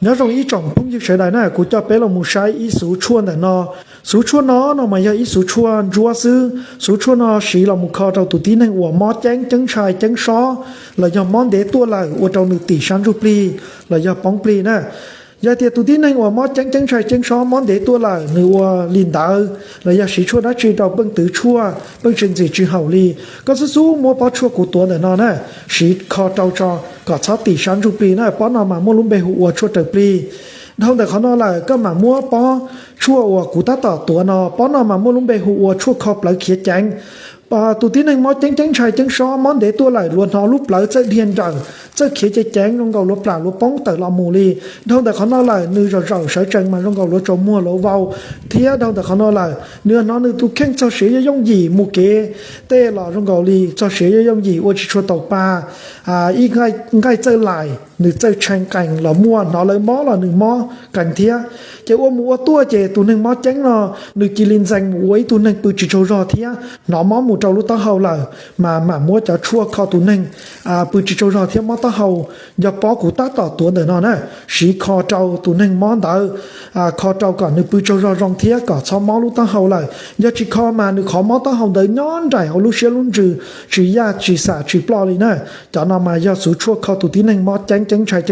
Nyob zoo ib tsoom phooj ywg sawv daws na, kuv coj peb los mus saib ib xuv tshuaj ntawm no. Xuv tshuaj no no mas yog ib xuv tshuaj ntsuab xwb. Xuv tshuaj no siv los mus kho rau tus tib neeg uas mob ceeb ceeb ntshai ceeb sob los yog mob ntev tuaj lawm ua rau nws tim sab ntsuj plig los yog poob plig na. Yog tias tus tib neeg uas mob ceeb ceeb ntshai ceeb sob mob ntev tuaj lawm nws ua li ntawd los yog siv tshuaj dab tsi rau pheej twv tshuaj pheej tsis ntxim tsis haum li, koj xub xub muab pob tshuaj kuv tuav ntawm no na, siv kho rau tso kom txhob tim sab ntsuj plig na. Pob no mas muaj lub npe hu ua tshuaj raws plig. Dhau ntawm qhov no lawm koj mam muab pob tshuaj uas kuv tab tom tuav no, pob no mas muaj lub npe hu ua tshuaj kho plawv khiav ceev. Tus tib neeg mob ceeb ceeb ntshai ceeb sob mob ntev tuaj lawm luag hnov lub plawv txawj dhia nrawm txawj khiav ceev ceev zoo nkaus luag plam luag poob tawm los mus li. Dhau ntawm qhov no lawm nws zaum zaum sawv tsees mas zoo nkaus luag tsaus muag luag vau, thiab dhau ntawm qhov no lawm nws hnov nws tus kheej txog siav yooj yooj yim mus kev tej los zoo nkaus li txog siav yooj yooj yim ua tsis tshua tau pa. Ib nqaij txawj laim nws txawj tshee qees los muaj, hnov lawv mob los nws mob qees thiab. Ces ua mus ua tuaj ces tus neeg mob ceeb no nws cia li ntxees mus ua ib tug neeg pw tsis tsaug zog thiab hnov mob mus rau lub taub hau lawm, mas mam muab cov tshuaj kho tus neeg pw tsis tsaug zog thiab mob taub hau, yog pob kuv tab tom tuav ntawm no na, siv kho rau tus neeg mob ntawd, kho rau kom nws pw tsaug zog zoo thiab kom txhob mob lub taub hau lawm. Yog tsis kho mas nws qhov mob taub hau ntawd nyob nraim hauv lub siab lub ntsws tsis yaj tsis xam tsis ploj li na. Cov no mas yog xuv tshuaj kho tus tib neeg mob ceeb ceeb ntshai ceeb